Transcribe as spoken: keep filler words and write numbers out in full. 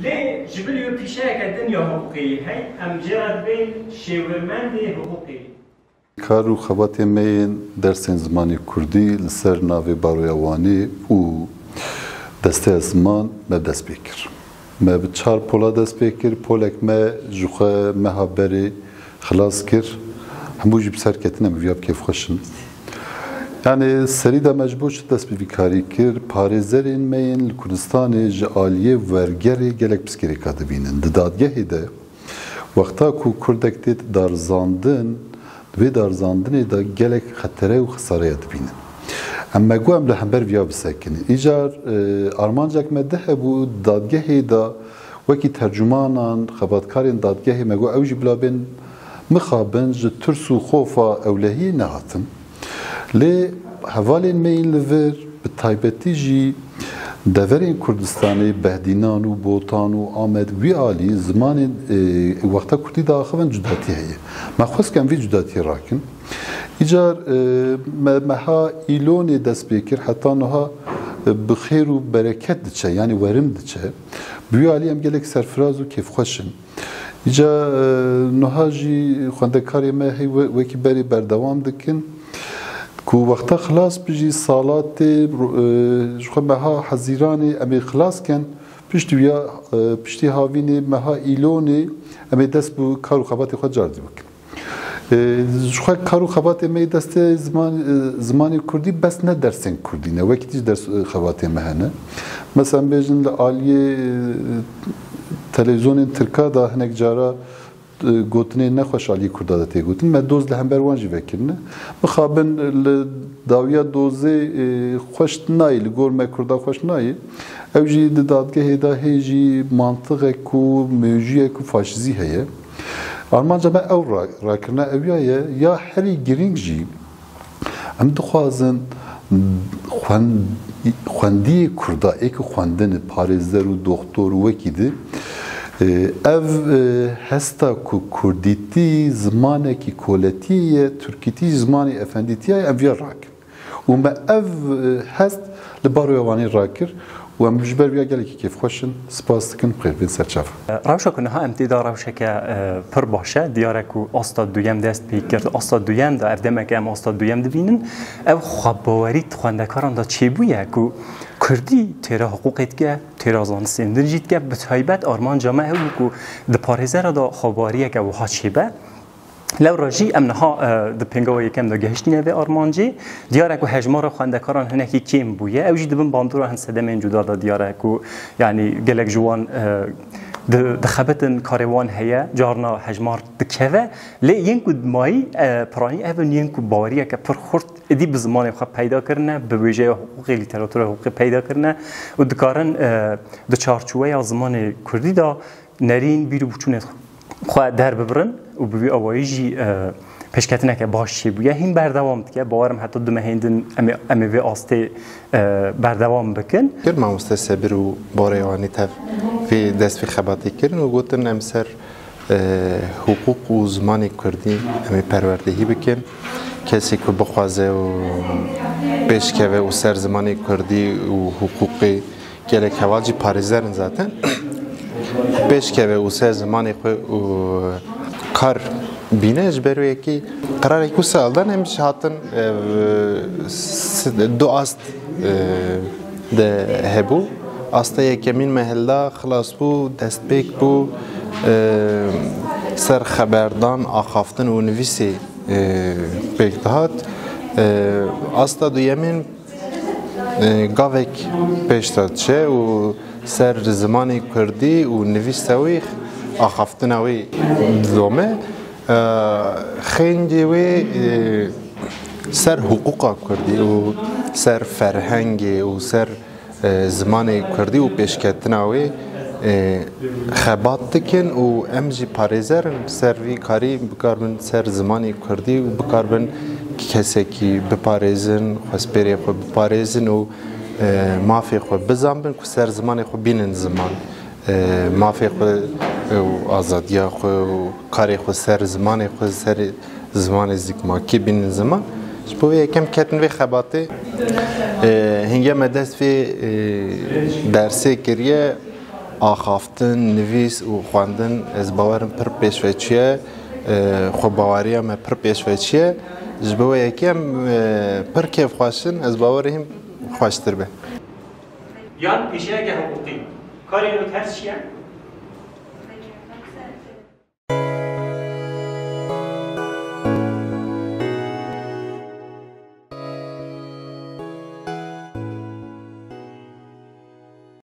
Lê ji ber wê pîşeyeke din ya hiqûqê heye, em jê re dibên şêwirmendê hiqûqê. Kar û xebatê me yên dersên zimanê kurdî li ser navê Baroya Wanê û Desteya Ziman me dest pê kir. Me bi çar pola dest pê kir. Polek me ji xwe meha berê xilas kir. Hemû jî bi ser ketin, em viya bi kêfxweş in. Yanî serî de me ji bo çi dest bi vî karî kir? Parêzerên me yên li Kurdistanê ji aliyê wergerê gelek pirsgirêka dibînin. Di dadgehê de wexta ku kurdek tê darizandin, di vê darizandinê de gelek xetere û xesareya dibînin. Em me got em li hember viya bisekinin. Îcar e, armancek me di hebû dadgehê de wekî tercûmanan, xebatkarên dadgehê me got ew jî bila bên mixabin, ji tirs û xofa ewlehiyê nehatin. Lê hevalên me yên li vir, bi taybetî jî deverên Kurdistanê, Behdînan û Botan û Amed, wî alî zimanên e, wexta kurdî diaxivin cudatî heye. Me xwest ku em vî cudatiyê rakin. Îcar e, me meha Îlonê dest pê kir, heta niha e, bi xêr û bereket diçe, yanî werim diçe. Bi wî alî em gelek serfiraz û kêfxweş in. Îca e, niha jî xwendekarê me hey we- wekî berê berdewam dikin. Ku wexta xilas bi jî salatê ro- e, ji xwe meha Hezîranê em ê xilas ken, piştî wîya e, piştî havînê meha Îlonê em ê dest bi kar û xebatê xwe cardî bikin. E, Ji xwe kar û xebatê me yê destê ziman, e, zimanê kurdî bes ne dersên kurdî ne, wekî dî jî ders e, xebatê me hene. Mesela em bêjin li aliyê e, televîzyonên tirka de hinek cara e, gotinê nexweş aliyê kurda de tê gotin. Me doz li hember wan jî vekirine. Mixabin li dawiya dozê e, xweş nayê, li gor me kurda xweş nayê. Ew jî di dadgehê de hê jî mantiqek û mejûyek û faşîzî heye. Armanca me ew ra- rakirina ew ya ye, ya herî girîng jî Em dixwazin xwen- xwendiyê kurda, ê ku xwendin e, parêzer û doxtor û wekî di, e, ev e, hesta ku kurdîtî zimanekî koletiyê ye, tirkîtî zimanê efendîtiya ye, em viya rakin. Û me ev e, hest li Baroya Wanê rakir û em ji ber viya gelekî kêfxweş in. Spas dikin, bi xêr bin ser çav. Rewşa ku niha em tê de rewşeke e, pir baş e. Diyar e ku asta duyem dest pê kir. Asta duyem de ev demeke em asta duyem dibînin. Ev xwebawerî di xwendekaran de çêbûye ku kurdî têra hiqûqê dike, têra zanistên din jî dike. Bi taybet armanca me ew bû ku di parêzera de xwebaweriyeke wiha çêbe. Lewra jî em niha e, di pêngewa yekem de gehiştîne vê armancê. Diyar e ku hejmara xwendekaran hinekî kêm bûye. Ew jî di bin bandora hin sedemên cuda de diyar e ku, yanî gelek ji wan e, di- dixebitin, karê wan heye, carna hejmar dikeve. Lê yên ku mayî e, piranî ev in, yên ku baweriyeke pir xurt êdî bi zimanê xwe peyda kirine, bi wêjeya hiqûqê, lîteratûra hiqûqê peyda kirine û dikarin e, di çarçoweya zimanê kurdî de nerîn bîr û boçûnên xwe derbibirin û bi vî awayî jî e, pêşketineke baş çêbûye. Hîn berdewam dike. Bawerim heta du mehên din em ê, em ê vê astê e, berdewam bikin. Kir mamoste Sebir û Borê Wanî tev vê dest vê xebatê kirin û gotin em ser e, hiqûq û zimanê kurdî em ê perwerdehî bikin. Kesê ku bixwaze û pêşkeve û ser zimanê kurdî û hiqûqê Gelek heval jî parêzer in zaten. Pêşkeve û ser zimanê xwe û kar bîne ji ber wê yekê qerarek wisa hildan em jî hatin e, s- du ast e, de hebû. Asta yekemîn me hilda xilas bû, destpêk bû e, ser xeberdan, axaftin û nivîsê e, pêk dihat. E, asta duyemîn e, gavek pêş de diçe û ser zimanê kurdî û nivîsa wî, axaftina wî didome. E, Xêncê wê e, ser hiqûqa kurdî û ser ferhengê û ser e, zimanê kurdî û pêşketina wê e, xebat dikin û em jî parêzer in, bi ser vî karî bikarbin ser zimanê kurdî û bikarbin kesekî biparêzin, xwespêrê xwe biparêzin û e, mafê xwe bizanbin ku ser zimanê xwe bînin ziman. E, mafê xwe û azadiya xwe û karê xwe ser zimanê xwe, ser zimanê zikmakî bînin ziman. Ji bo vê yekem ketin vê xebatê. E, hingê me dest vê e, dersê kiriye, Axaftin, nivîs û xwendin, ez bawerim pir pêşveçiye, e, xwebaweriya me pir pêşveçiye. Ji bo wê yekê em, e, pir kêfxweş in, ez bawerim hîn xweştir be. Yan pêşeyeke hiqûqî. Karê nû ters çi ye?